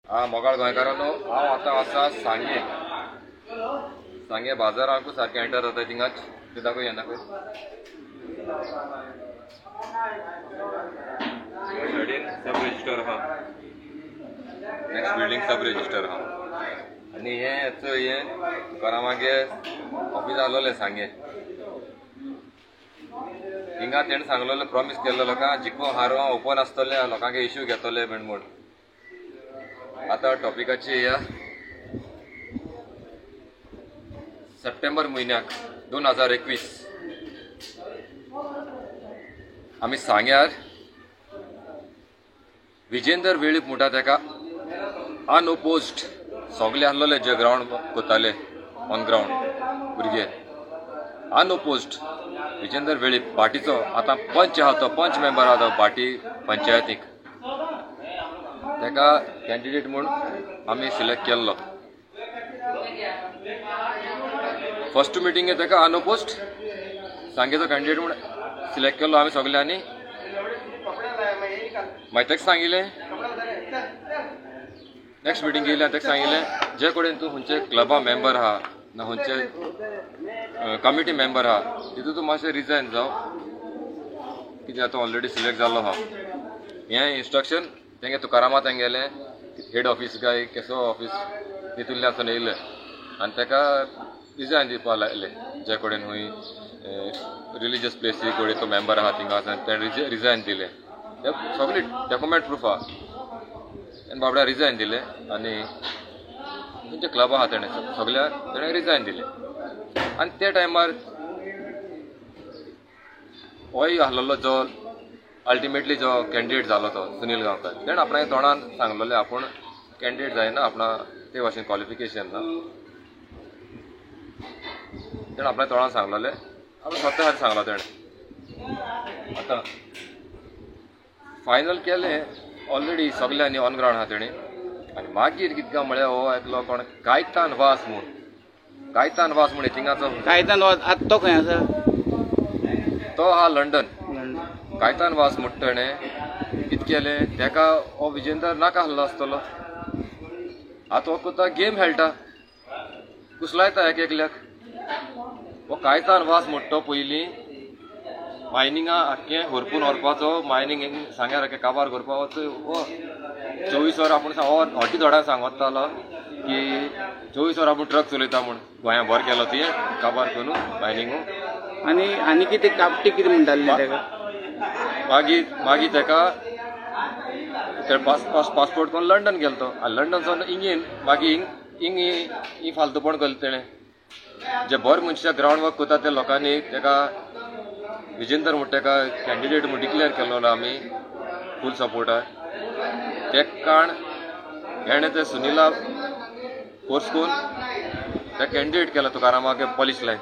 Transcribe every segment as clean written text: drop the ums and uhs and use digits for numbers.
मोगाळ गोंयकारांनो, हांव आतां आसा सांगे. सांगे बाजारांकू सारकें एंटर जाता थिंगाच. तें दाखय, हें दाखय. सायडीन सब रजिस्टर आहा, नेक्स्ट बिल्डींग सब रजिस्टर आहा. आनी हें चोय, हें तुकारामागे ऑफीस आसलोलें सांगे. हिंगा तेणें सांगलेलें, प्रॉमीस केल्लो लोकांक, जिको हारो ओपन आसतलें, लोकांक इश्यू घेतले बीन म्हूण. आतां टॉपिकाची या सप्टेंबर म्हयन्याक 2021 आमी सांग्यार विजेंदर वेळीप म्हणटा तेका अनओपोज्ड सगळे आसलेले जे ग्रावंड कोताले ऑन ग्रावंड भुरगे, अनओपोज्ड विजेंदर वेळीप भाटीचो आतां पंच आहा, तो पंच मेंबर आहा तो भाटी पंचायतीक, तेका कॅन्डिडेट म्हूण आमी सिलेक्ट केल्लो. फर्स्ट मिटींगे तेका अनओपोज्ड सांगेचो कॅन्डिडेट म्हूण सिलेक्ट केल्लो आमी सगल्यांनी. मागीर तेका सांगिल्लें, नेक्स्ट मिटींग येयलें तेका सांगिल्लें, जे कडेन तूं खंयचे क्लबा मेंबर आहा ना खंयचे कमिटी मेंबर आहा तितून तूं मातशें रिजायन जाव, कित्याक आतां ऑलरेडी सिलेक्ट जाल्लो आहा. हें इन्स्ट्रक्शन तेंगे तुकारामा तेंगेलें हेड ऑफीस काय केसो ऑफीस तितूंतल्यान आसून येयलें आनी तेका रिजायन दिवपा लायलें. जे कडेन खंय रिलीजियस प्लेसी कडेन तो मेंबर आहा थिंगा आसून तेणें रिजायन दिलें. ते सगळी डॉक्युमेंट प्रूफ आहा. तेणें बाबड्या रिजायन दिलें आनी खंयचे क्लब आहा तेणें सगळ्या तेणें रिजायन दिलें. आनी त्या टायमार होय आसलेलो जो अल्टिमेटली जो कॅन्डिडेट जालो तो सुनील गांवकर, तेणें आपणाच्या तोंडान सांगलेलें आपूण कॅन्डिडेट जायना, आपणा ते भाशेन क्वॉलिफिकेशन ना. तेणें आपल्या तोंडान सांगलेलें, आपणें स्वता खातीर सांगलो तेणें. आतां फायनल केलें ऑलरेडी सगल्यांनी ऑन ग्रावंड आहा तेणें. आनी मागीर कितें काय म्हळ्यार हो एकलो कोण कायतान वास म्हूण, कायतान वास म्हूण थिंगाचो कायतान वास आतां तो खंय आसा? तो आहा लंडन. कायतान वास म्हणटा तेणें कितें केलें, तेका हो विजेंदर नाका आसलो आसतलो. आतां हो कोता गेम खेळटा, कुसलायता एक एकल्याक. हो कायतान वास म्हणटा तो पयलीं मायनिंगा आख्खें व्हरपून व्हरपाचो, मायनींग सांग्यार आख्खें काबार करपाचो. हो 24 वरां आपूण हो हटी धोडान सांगतालो की 24 वरां आपूण ट्रक चलयता म्हूण, गोंया भर केलो तुवें काबार करून मायनिंगू. आनी आनी कितें कापटी कितें म्हणटाले तेका? मागीर मागीर तेका पासपोर्ट करून लंडन गेलो तो. आनी लंडन सावन इंगेन मागीर हिंग ही फालतूपण केलें तेणें. जे बरे मनशां ग्रावंड वर्क करता त्या लोकांनी तेका विजेंदर म्हूण तेका कॅन्डिडेट म्हूण डिक्लेअर केल्लो आमी फूल सपोर्टार. ते कारण हेणें ते सुनीला फोर्स करून ते कॅन्डिडेट केला तुकारामाक पॉलीस लायन.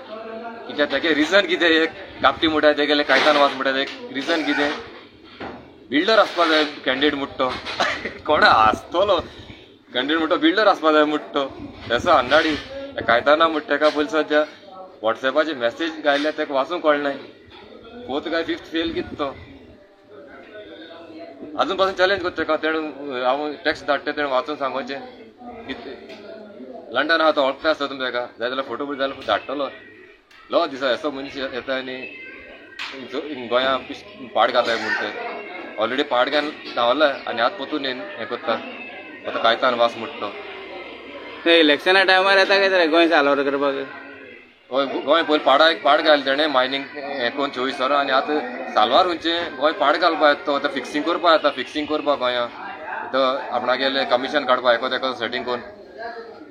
कित्याक तेगे रिजन कितें, एक कापटी म्हणटा तेगेले कायतान वास म्हणटा एक रिजन कितें, बिल्डर आसपा जाय कॅन्डिडेट म्हणटा तो. कोण आसतलो कॅन्डिडेट म्हणटा बिल्डर आसपा जाय म्हणटा तो, तेसो अन्नाडी कायताना म्हणटा तेका पयलीं सद्या वॉट्सएपाचेर मॅसेज घायल्या तेका वाचूंक कळनाय. फोर्थ काय फिफ्थ फेल कितें तो अजून पासून चॅलेंज करता तेका. तेणें हांव टॅक्स्ट धाडटा तेणें वाचून सांगोचें कितें लंडन आहा तो वळखता आसता तुमी तेका, जाय जाल्यार फोटो बी जाल्यार धाडटलो. लो दिसा असो मनीस येता आनी गोंया पाड घाताय म्हूण ते ऑलरेडी पाड घालून धांवला आनी आतां पोतून हें करता आतां कायतान वास म्हणटा तो. इलेक्शना टायमार येता काय तर गोंय साल्वार करपाक? हय, गोंय पयलीं पाडाक पाड घाल तेणें मायनींग हें करून 24 वरां, आनी आतां साल्वार खंयचें गोंय पाड घालपा येता तो. आतां फिक्सिंग करपा येता, फिक्सिंग करपा गोंया तो आपणागेलें कमिशन काडपा एको तेका सेटींग करून.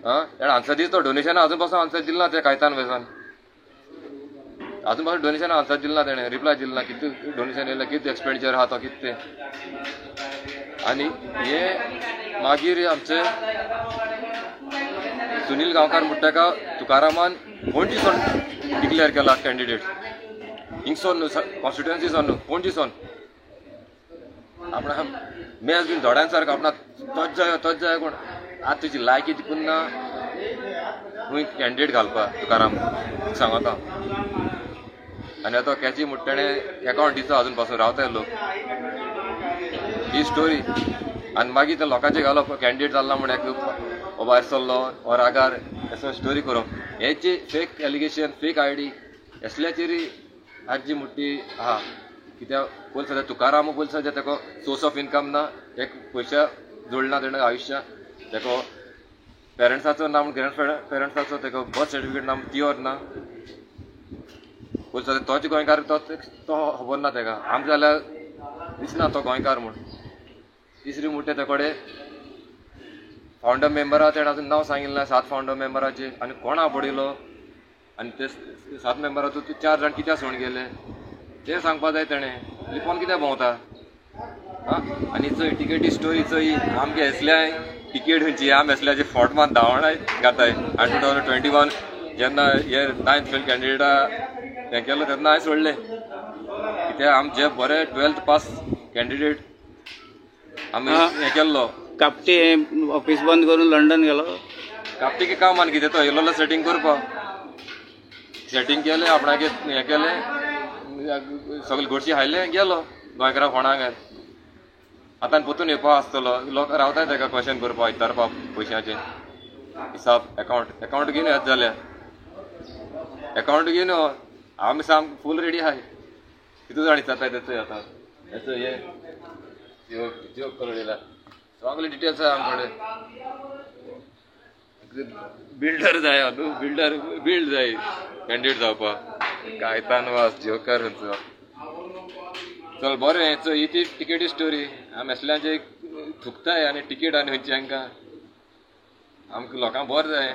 आं तेणें आन्सर दिता तो डोनेशना अजून पासून आन्सर दिलें ना ते कायतान वेसान, अजून पासून डोनेशन आन्सर दिलें ना तेणें, रिप्लाय दिलें ना. कितें डोनेशन येयलें, कितें एक्सपेंडिचर आहा तो कितें तें. आनी हें मागीर आमचे सुनील गांवकार म्हणटा तेका तुकारामान पणजी सोन डिक्लेअर केला कॅन्डिडेट, हिंगसोन कॉन्स्टिट्युएन्सी सोन पणजी सोन. आपणा मॅच बीन धोड्यान सारको आपणा तोच जाय तोच जाय कोण आतां तुजी लायकी तिकून ना खंय कॅन्डिडेट घालपा तुकाराम सांगता. आनी आतां कॅची म्हणटा तेणें एकावंट दिता अजून पासून रावताय लोक. ही स्टोरी. आनी मागीर ते लोकांचे घालप कॅन्डिडेट जाला म्हण एक हो भायर सरलो हो रागार असो स्टोरी करप हेची fake allegation fake I D असल्याचेर आजी मोठी आहा. कित्याक पयलीं सद्या तुकाराम पयलीं सद्या ताका सोर्स ऑफ इनकम ना, एक पयशे जोडना तेणें आयुश्या, ताका पेरंट्साचो ना म्हण ग्रँड पेरंट्साचो ताका बर्थ सर्टिफिकेट ना तियोर ना. पयलीं सद्या तोच गोंयकार तो खबर ना ताका, आमकां जाल्यार दिसना तो गोंयकार म्हूण. तिसरी म्हणटा ते कडेन फावंडर मेंबरा तेणें आजून नांव सांगिल्लें ना 7 फावंडर मेंबराचे आनी कोणा पडिल्लो आनी ते 7 मेंबराचो 4 जाण कित्याक सोडून गेले ते सांगपा जाय तेणें, लिपोन कित्याक भोंवता. आं आनी चोय टिकेटी स्टोरी चोय आमगे हेसल्याय टिकेट खंयची आमी हेसल्याचे फोट मात धांवणाय घाताय. आनी 2021 जेन्ना हे 9th fail कॅन्डिडेटा हें केलो तेन्ना हांवें सोडलें कित्याक आमचे बरे 12th pass candidate आमी हें केल्लो. कापटी ऑफिस बंद करून लंडन गेलो. कापटी की काम आनी कितें तो येयलो सेटींग करपाक, सेटींग केलें आपणागे हें केलें सगळे गोडशी हायले गेलो गोंयकारां फोंडाक. आतां परतून येवपा आसतलो लोक रावताय ताका क्वेशन करपाक विचारपाक पयशांचे हिसाब एकावंट एकावंट घेवन येत जाल्यार एकावंट घेवन आमी सामकें फूल रेडी आहाय. कितू जाण विचारताय तेचो आतां हेचो हे जोक करून येयला सगळे डिटेल्स आहा आमचे कडेन. बिल्डर जाय न्हू, बिल्डर बिल्ड जाय कॅन्डिडेट जावपाक. कायतान वास जोकर खंयचो. चल बरें चोय ही ती टिकेटी स्टोरी. आमी असल्यांचे थुकताय आनी टिकेट आनी खंयची हांकां आमकां लोकांक बरें जाय.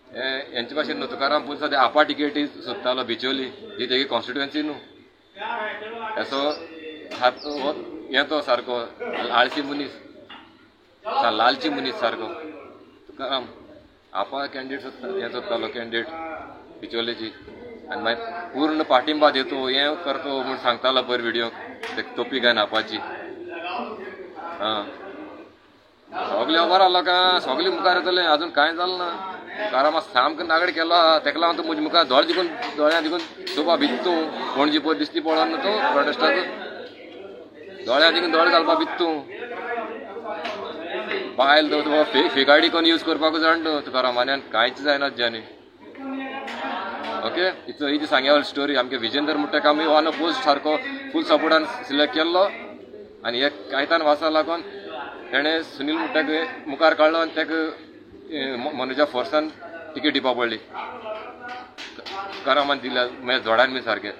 हें हेंचे भाशेन न्हू तुकाराम पुलीस सद्या आपा टिकेटी सोदतालो बिचोली ही तेगी कॉन्स्टिट्युएन्सी न्हू. असो हात हें तो सारको आळशी मनीस, लालची मनीस सारको तुकाराम. आपा कॅन्डिडेट सोदता हें सोदतालो कॅन्डिडेट बिचोलेची आनी मागीर पूर्ण पाठिंबा देतो हें करतो म्हूण सांगतालो पयर व्हिडियो ते तोपी घालून आपाची. आं सगळे खबर आहा लोकांक, सगळे मुखार येतले अजून कांय जालें ना. तुकारामा सामकें नागडे केलो आहा तेका लागून तूं म्हज्या मुखार दोळे जिखून दोळ्यां जिखून चोवपा भित तूं पणजी पयर दिसती पळोवन न्हू तूं प्रोटेस्टाक दोळ्यां जिखून दोळे घालपा भित तूं. बायल तुका फेक आयडी कोण यूज करपाक जाण तूं तुकारामान्यान कांयच जायना ज्यानी. ओके इतलो ही जी सांग्यावली स्टोरी आमगे विजेंदर म्हणटा ताका आमी ऑन पोस्ट सारको फूल सपोर्टान सिलेक्ट केल्लो आनी एक कायतान वासा लागून तेणें सुनील म्हणटा मुखार काडलो आनी ताका मनोजा फोर्सान टिकेट दिवपा पडली. तुकारामान दिल्या मागीर जोडान बी सारकें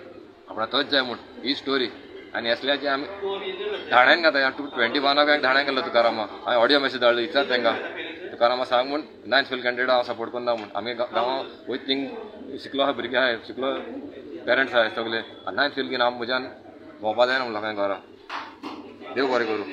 आपणा तोच जाय म्हूण ही स्टोरी. आनी असल्याचे आमी धाण्यान घाता 2021 धाण्यान गेलो तुकारामा. हांवें ऑडियो मेसेज धाडलो विचार तांकां तुकारामा सांग म्हूण 9th fail candidate हांव सपोर्ट करना म्हूण. आमी गांवां वयता थिंग शिकलो आहा भुरगे आहाय शिकलो पेरंट्स आहाय सगळे 9th fail घेवन हांव म्हज्यान भोंवपा जायना म्हूण लोकांक घरा. देव बरें करूं.